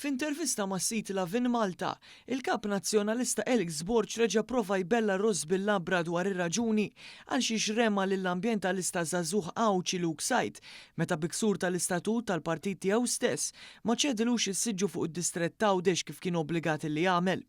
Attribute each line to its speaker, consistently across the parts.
Speaker 1: F'intervista mas-sit Lovin Malta, il-Kap Nazzjonalista Alex Borg reġa' prova jbella' r-ross bil-labra dwar ir-raġuni għalxiex rema lill-ambjentalista żagħżugħ Għawdxi Luke Said meta bi ksur tal-istatut tal-partit tiegħu stess ma ċedilux is-siġġu fuq id-distrett t'Għawdex kif kien obbligat li jagħmel.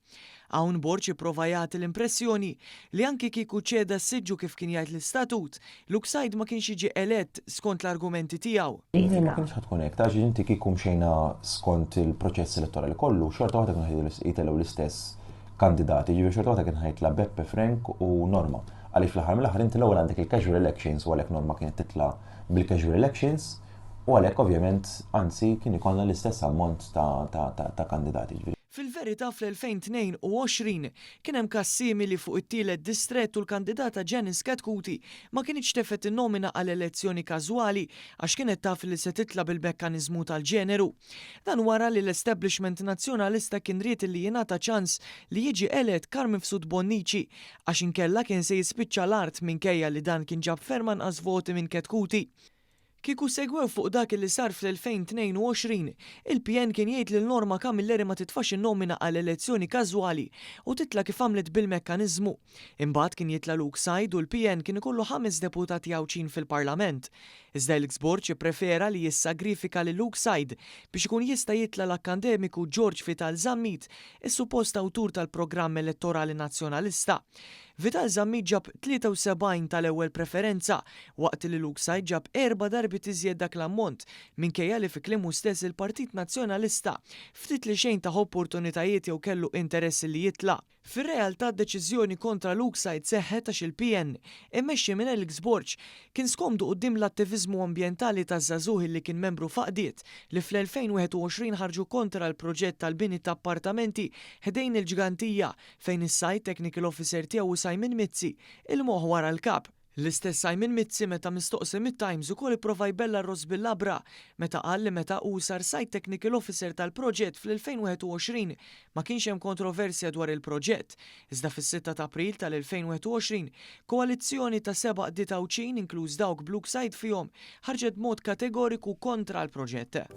Speaker 1: Hawn Borg ipprova jagħti l-impressjoni li anki kieku ċeda s-siġġu kif kien jgħid l-istatut, Luke Said ma kienx jiġi elett skont l-argumenti tiegħu.
Speaker 2: Le ma kienx ħa tkun hekk, ta' għax inti kieku mxejna skont il-proċess elettorali kollu, xorta waħda kienu jtellgħu l-istess kandidati, ġifieri xorta waħda kien ħa jitla' Beppe Frank u Norma. Għaliex fl-aħħar mill-aħħar inti l-ewwel għandek il-casual elections u għalhekk Norma kienet titla' bil-casual elections u għalhekk ovvjament anzi kien ikollna l-istess ammont ta' kandidati. Ġifieri.
Speaker 1: Fil-verità fl-2022 kien hemm każ simili fuq it-tielet distrett u l-kandidata Janice Chetcuti ma kinitx tefgħet in-nomina għal elezzjoni każwali għax kienet taf li se titla' bil-mekkaniżmu tal-ġeneru. Dan wara li l-establishment Nazzjonalista kien ried li jingħata ċans li jiġi elett Carm Mifsud Bonnici għax inkella kien se jispiċċa l-art minkejja li dan kien ġab ferm anqas voti minn Chetcuti. Kieku segwew fuq dak li sar fl-2022, il-PN kien jgħid lil Norma Camilleri ma titfax in-nomina għal elezzjoni każwali u titla' kif għamlet bil-mekkaniżmu. Imbagħad kien jitla' Luke Said u l-PN kien ikollu ħames deputati Għawdxin fil-Parlament. Iżda Alex Borg ipprefera li jissagrifika lil Luke Said biex ikun jista' jitla' l-akkandemiku George Vital Zammit, is-suppost awtur tal-programm elettorali Nazzjonalista. Vital Zammit ġab 73 tal-ewwel preferenza, waqt li Luke Said ġab erba' darbiet iżjed dak l-ammont, minkejja li fi kliemu stess il-Partit Nazzjonalista ftit li xejn tah opportunitajiet jew kellu interess li jitla'. Fir-realtà d-deċiżjoni kontra Luke Said seħħet għax il-PN, immexxi minn Alex Borg, kien skomdu quddiem l-attiviżmu ambjentali taż-żagħżugħ li kien membru f'għaqdiet li fl-2021 ħarġu kontra l-proġett tal-bini ta' appartamenti ħdejn il-Ġgantija fejn is-Site Technical Officer tiegħu hu Simon Mizzi, il-moħħ wara l-kap. L-istess Simon Mizzi meta mistoqsi mit-Times ukoll ipprova jbella' r-ross bil-labra meta qal li meta hu sar Site Technical Officer tal-proġett fl-2021 ma kienx hemm kontroversja dwar il-proġett. Iżda fis-sitta ta' April tal-2021 koalizzjoni ta' seba' qdiet Għawdxin inkluż dawk b'Luke Said fihom ħarġet b'mod kategoriku kontra l-proġett.